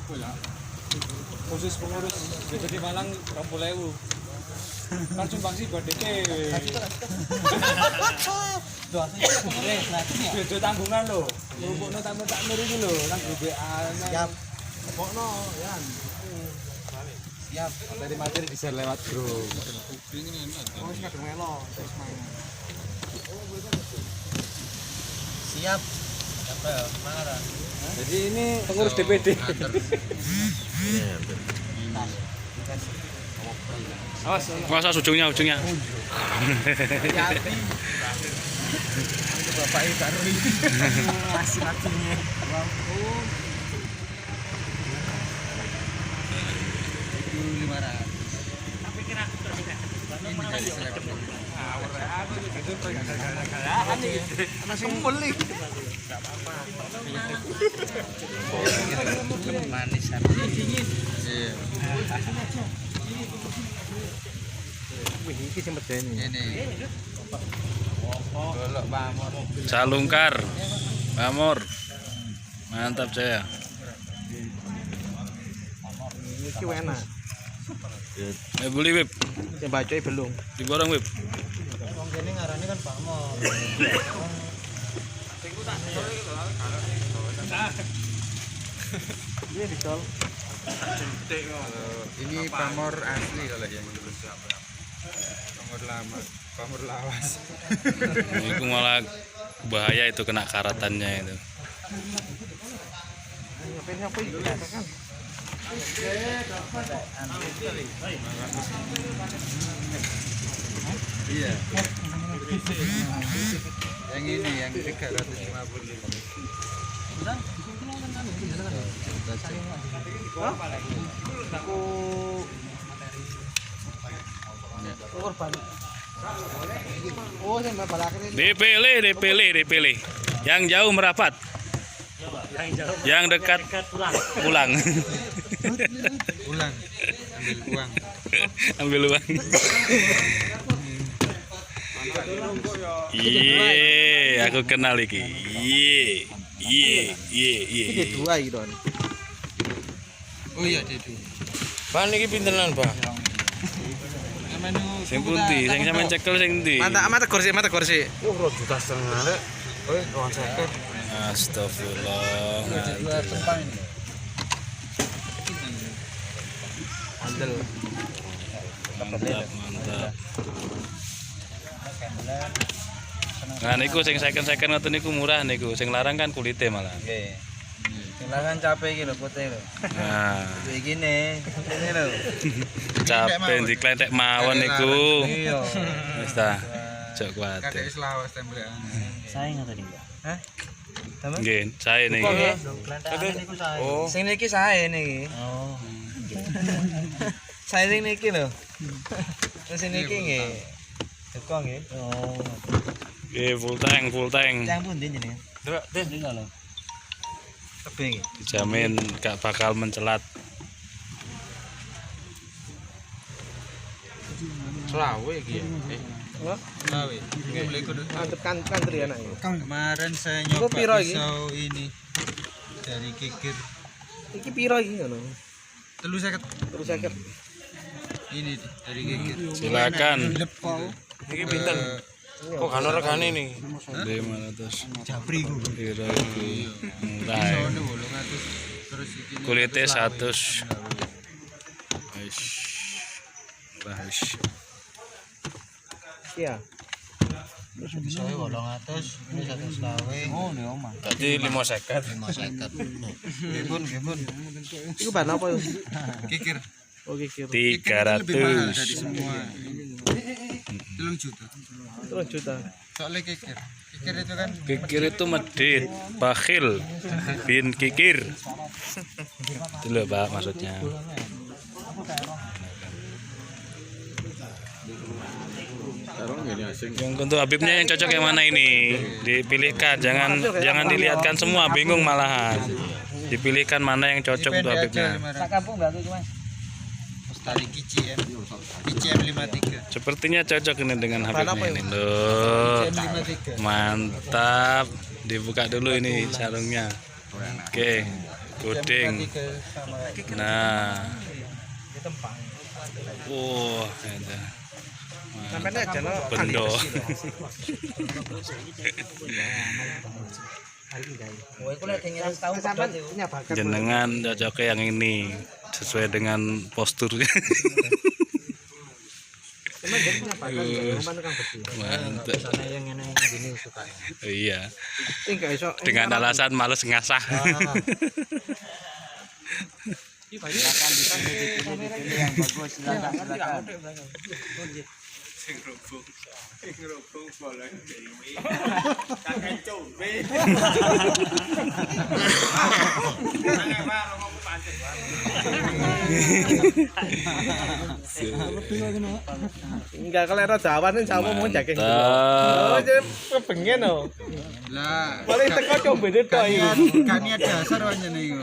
Ya? Khusus pengurus DPD Malang 20.000. Kan sumbangsi buat DP. Beda tanggungan lho. Ngumpulno takmir takmir iki lho, nang grup WA. Siap. Pokno, Yan. Siap. Materi-materi bisa lewat grup. Oh, wis kadung melo, wis mangan. Siap. Apa ya? Marah. Jadi ini pengurus DPD. Awas, Masa ujungnya ujungnya. Hati-hati. Bapak ibu baru masih matinya. Itu 500. Ini dari seleb. Ana sing beli. Manis dingin. Iya. Wih, iki sing medeni. Ini. Golok pamor. Salungkar. Pamor. Mantap Jaya. Iki enak. Beli Wib, Sing bacoke belum. diborong Wib. Wong kene ngarane kan pamor. Iya didol. Ini pamor asli kalau yang ini. Pamor lama, pamor lawas. Itu malah bahaya itu kena karatannya itu. Ngapain apa iki kan? Iya. Yang ini yang 355. Aku korban. Oh, sing balake Dipilih, dipilih, dipilih. Yang jauh merapat. Yang dekat pulang. Pulang ambil uang. Ambil uang. Iya, aku kenal iki. Iya, iya, iya, iya. iki dua iki, Don. Oh iya, Dedu. Bang niki pintenan, Bang? Sing pundi? Sing sampean cekel sing ndi? Mantap, mata kursi, mata kursi. Oh, 2,5 juta lek. Eh, 250. Astagfirullah. Dua tumpang ini. Andel. Mantap, mantap. Nah niku sing second-second ngoten niku murah niku, sing larang kan kulite malah. Nggih. Sing larang capek iki lho putih lho. Nah, Iki ne, ini lho. capek diklentek mawon niku. Iya. Wis ta. Jok kuwatir. Kadek wis lawas temblekan. Sae ngoten iki, Hah? Nggih, sae niki. Oh. Sing niki sae niki. Oh. Sae sing niki lho. Sing niki nggih. Teko nggih. Oh. Nggih, full tank, full tank. Yang pundi jenenge? Delok, Den. Tebing nggih. Dijamin gak bakal mencelat. Selawe iki ya. Eh, Selawe. Beli kudu. Mantep kan kantri anak iki. Kemarin saya Iku nyoba piro iki? pisau ini dari kikir Iki piro iki ngono? 350. Terus seket. Ini dari kikir. Silakan. Niki pinten? Kok gak ono regane niki? 500. Japri ku. Piro iki? Murah. Ya. Sono 800 terus iki. Kulite 100. Wis. Murah wis. Iya. Pisoe 800, ini 120. Oh, ne omah. Berarti 550. 550. Nggih pun, nggih pun. Iku ban apa yo? Kikir. Oh, kikir. Kikir itu lebih mahal dari 300. semua. 3 juta. 3 juta. Soalnya kikir. Kikir itu kan Kikir itu medit, bakhil, bin kikir. Itu loh Pak maksudnya. Yang untuk Habibnya yang cocok yang mana ini? Dipilihkan, jangan jangan dilihatkan semua, bingung malahan. Dipilihkan mana yang cocok untuk pendek aja Habibnya. 500. Sak kampung enggak tuh, Mas? Tali KCM. KCM 53. Sepertinya cocok ini dengan Habibnya ini. Loh. KCM 53. Mantap. Dibuka dulu ini sarungnya. Oke. Guding. Sama Nah. Wah, ada. Sampeyan aja no. Bendo. Wah, iku lek ngira tau Sampeyan punya bakat. Jenengan cocoknya yang ini sesuai dengan posturnya. Cuman dia punya bakat ya, sampeyan tukang besi. Mantap. yang ngene gini suka. Iya. Ini gak iso. Dengan alasan males ngasah. Silakan dipilih, dipilih yang bagus, silakan, silakan. Sing rubung boleh dewe. Kakek cobe. Nang Pak, lo pancing, Pak. Enggak kalau era Jawa nih Jawa mau jaga gitu. Mantap. Oh, jadi kepengen oh. Lah, Paling teko coba tok iku. gak niat dasar wancen iku.